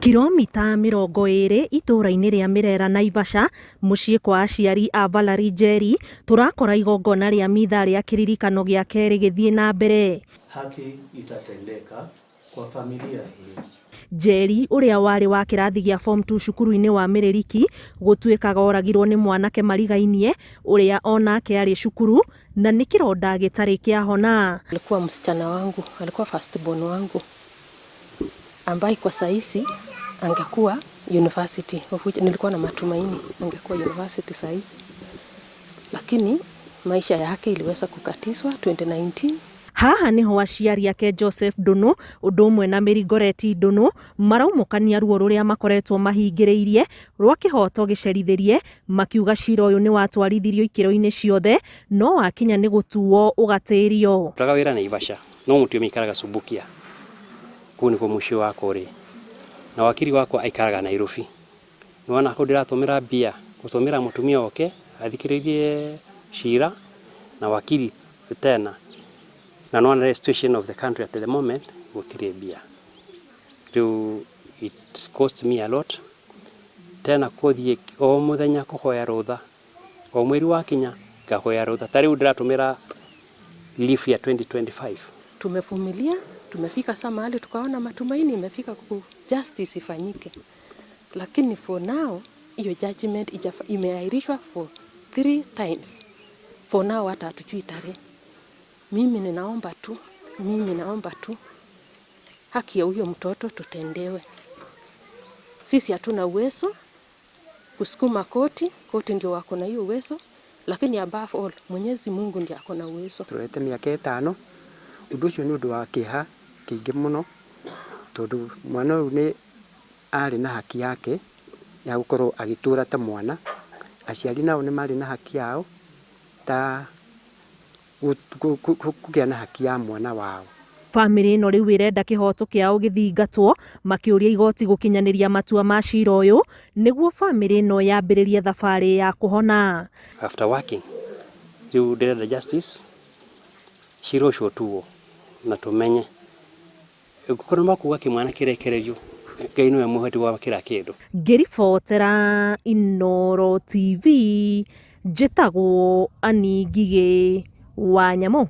Kilomita 20 itũũra-inĩ rĩa Mĩrera, Naivasha, mũciĩ kwa aciari a Valerie Njeri, tũrakora igongona rĩa mitha rĩa kĩririkano gĩake rĩgĩthiĩ na mbere. Haki itatendeka kwa familia hii. Njeri ũrĩa warĩ wa kĩrathi gĩa form 2 cukuru-inĩ wa Mĩrĩriki gũtuĩkaga oragirwo nĩ mwanake marigainie ũrĩa onake arĩ cukuru na nĩ kĩronda gĩtarĩ kĩahona. Alikuwa msichana wangu, alikuwa first born wangu ambaye kwa saizi angekuwa university, of which nilikuwa na matumaini angekuwa university saizi, lakini maisha yake iliweza kukatizwa 2019. Haha niho aciari ake Joseph Ndunu ũndũ ũmwe na Mĩringoreti Ndunu maraumũkania ruo rũrĩa makoretwo mahingĩrĩirie rwa kĩhoto gĩcerithĩrie, makiuga cira ũyũ nĩ watwarithirio ikĩro-inĩ ciothe no wakinya nĩ gũtuo ũgatĩrio. Tutaga wĩra Naivasha no mũtio ikaraga Subukia, kũu nĩkuo mũciĩ wakwa ũrĩ, na wakiri wakwa aikaraga Nairobi. Nĩwona kũu ndĩratũmĩra mbia gũtũmĩra mũtumia oke athikĩrĩrie cira na wakiri tena, na nĩwona the situation of the country at the moment, gũtirĩ mbia. Rĩu it cost me a lot tena kũthiĩ o mũthenya kũhoya rũtha, o mweri wakinya ngahoya rũtha. Ta rĩu ndĩratũmĩra leave ya 2025. Tumevumilia, tumefika saa mahali tukaona matumaini imefika ku justice ifanyike, lakini for now hiyo judgment imeahirishwa for three times. For now hata hatujui tarehe. Mimi ninaomba tu, mimi naomba tu haki ya huyo mtoto tutendewe. Sisi hatuna uwezo kusukuma koti, koti ndio wako na hiyo uwezo, lakini above all Mwenyezi Mungu ndiye ako na uwezo. Tũrorete mĩaka 5. Ũndũ ũcio nĩ ũndũ wa kĩeha kĩingĩ mũno, tondũ mwana ũyũ nĩ arĩ na haki yake ya gũkorwo agĩtũra ta mwana. Aciari nao nĩ marĩ na haki yao ta kũgĩa na haki ya mwana wao. Bamĩrĩ ĩno rĩu ĩrenda kĩhoto kĩao gĩthingatwo, makĩũria igoti gũkinyanĩria matua ma cira ũyũ nĩguo bamĩrĩ ĩno yambĩrĩrie thabarĩ ya kũhona. After working, rĩu ndĩrenda justice, cira ũcio ũtuo na tũmenye ngũkorwo makuga kĩmwana kĩrekererio. Ngai nĩwe mũhoti wa kĩra kĩndũ. Ngĩribotera Inooro TV, njĩtagwo Annie Ngigĩ wa Nyamũ.